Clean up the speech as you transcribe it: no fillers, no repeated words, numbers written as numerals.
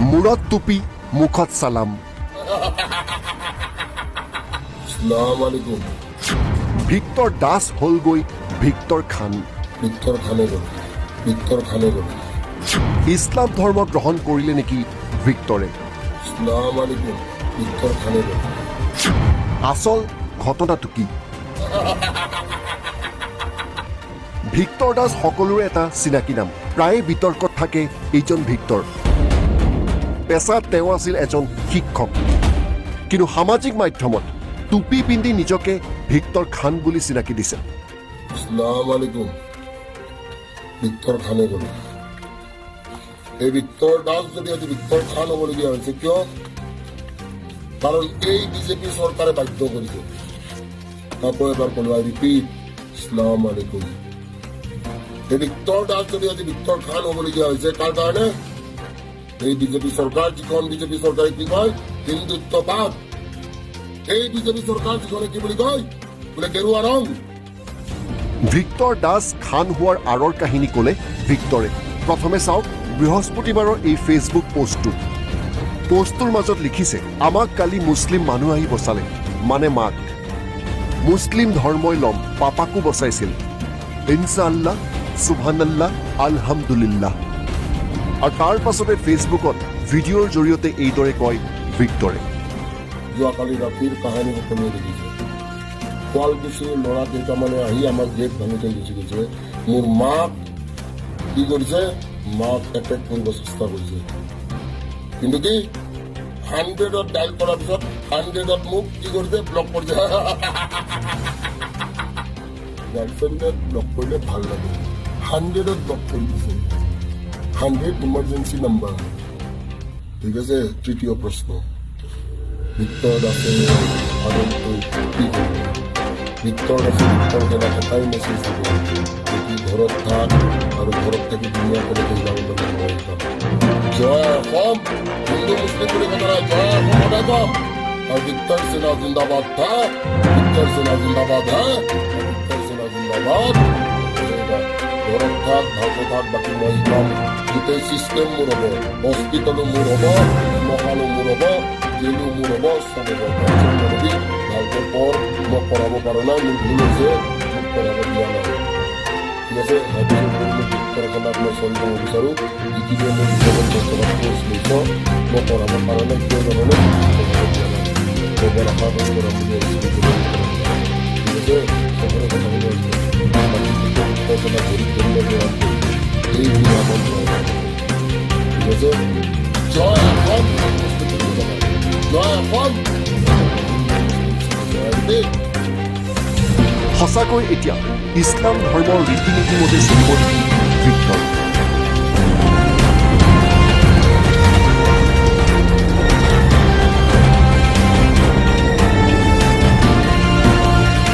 মূৰত টুপি, মুখত চালাম। সালাম আলাইকুম। ভিক্টৰ দাস হ'লগৈ ভিক্টৰ খান। ভিক্টৰ খানে গ'ল, ভিক্টৰ খানে গ'ল। ইছলাম ধৰ্ম গ্ৰহণ কৰিলে নেকি ভিক্টৰে? সালাম আলাইকুম, ভিক্টৰ খানে গ'ল। আচল ঘটনাটো কি? ভিক্টৰ দাস সকলোৰে এটা চিনাকি নাম। প্ৰায়ে বিতৰ্কত থাকে এইজন ভিক্টৰ। পেছাত তেওঁ আছিল এজন শিক্ষক, কিন্তু সামাজিক মাধ্যমত টুপি পিন্ধি নিজকে ভিক্টৰ খান বুলি চিনাকি দিছে। সালাম আলাইকুম, ভিক্টৰ খানে গ'ল। এই ভিক্টৰ দাস যদি আজি ভিক্টৰ খান হ'বলগীয়া হৈছে কিয়? কাৰণ এই বিজেপি চৰকাৰে বাধ্য কৰিছে। আকৌ এবাৰ ক'লো, আই ৰিপিট, সালাম আলাইকুম। এই ভিক্টৰ দাস যদি আজি ভিক্টৰ খান হ'বলগীয়া হৈছে কাৰ কাৰণে? এই বিজেপি চৰকাৰ, যিখন বিজেপি চৰকাৰে কি কয়? হিন্দুত্ববাদ। এই বিজেপি চৰকাৰ যিখনে কি বুলি কয়? বোলে গেৰুৱা ৰং। ভিক্টৰ দাস খান হোৱাৰ আঁৰৰ কাহিনী ক'লে ভিক্টৰে। প্ৰথমে চাওক বৃহস্পতিবাৰৰ এই ফেচবুক পষ্টটো। পষ্টটোৰ মাজত লিখিছে, আমাক কালি মুছলিম মানুহ আহি বচালে, মানে মাক। মুছলিম ধৰ্মই ল'ম, পাপাকো বচাইছিল। ইনশাআল্লাহ, সুবহানাল্লাহ, আলহামদুলিল্লাহ। আৰু তাৰ পাছতে ফেচবুকত ভিডিঅ'ৰ জৰিয়তে এইদৰে কয় ভিক্টৰে। যোৱাকালি ৰাতিৰ কাহিনী সকলোৱে দেখিছে। শুৱালকুছিৰ ল'ৰা কেইটামানে আহি আমাৰ গেট ভাঙি থৈ গুচি গৈছে। মোৰ মাক কি কৰিছে? মাক এটেক কৰিব চেষ্টা কৰিছে। কিন্তু কি, 100ত ডাইল কৰাৰ পিছত 100ত মোক কি কৰিছে? ব্লক কৰিছে। গাৰ্লফ্ৰেণ্ডে ব্লক কৰিলে ভাল লাগে, 100ত ব্লক কৰি দিছে। 100 ইমাৰ্জেঞ্চি নাম্বাৰ। ঠিক আছে। তৃতীয় প্ৰশ্ন, ভিক্টৰ দাসে আগন্তুক কি কৰিব? ভিক্টৰ দাসে ভিক্টৰ সেনাক এটাই মেছেজ দিব যে তুই ঘৰত থাক আৰু ঘৰত থাকি ধুনীয়া কেনেকৈ শিকাব লাগে মই শিকাম। জয় অসম। হিন্দু মুছলিম বুলি কথা নাই, জয় অসম সদায় কম। আৰু ভিক্টৰ সেনা জিন্দাবাদ থা, ভিক্টৰ সেনা জিন্দাবাদ। হা, ভিক্টৰ সেনা জিন্দাবাদ। ঘৰত থাক, ভালকে থাক, বাকী মই শিকাম। গোটেই চিষ্টেম মোৰ হ'ব, হস্পিটেলো মোৰ হ'ব, শ্মশানো মোৰ হ'ব, জেলো মোৰ হ'ব, চব হ'ব। টেনশ্যন নলবি, ভালকে পঢ়। মই পঢ়াব পৰা নাই, মোৰ ভুল হৈছে, মোক পঢ়াব দিয়া নাই। ঠিক আছে। তাৰপিছত মই ভিক্টৰ সেনাক মই চৰি ক'ব বিচাৰোঁ। যিখিনিয়ে মোৰ হিচাপত 10 টকা কোৰ্চ লৈছ, মই পঢ়াব পৰা নাই। কিয় জাননে? পঢ়াব দিয়া নাই। মই বৰ আশা কৰি পঢ়াম বুলি ভাবিছিলোঁ। ঠিক আছে, চবৰে কথা শুনি আহিছোঁ। বাকী ভিক্টৰ সেনাক ভৰিত ধৰি মই পঢ়াম। এইখিনি আমাৰ জয়। ঠিক আছে, জয় অসম। জয় অসম, জয় দেই। সঁচাকৈ এতিয়া ইছলাম ধৰ্মৰ ৰীতি নীতি মতে চলিব নেকি ভিক্টৰ?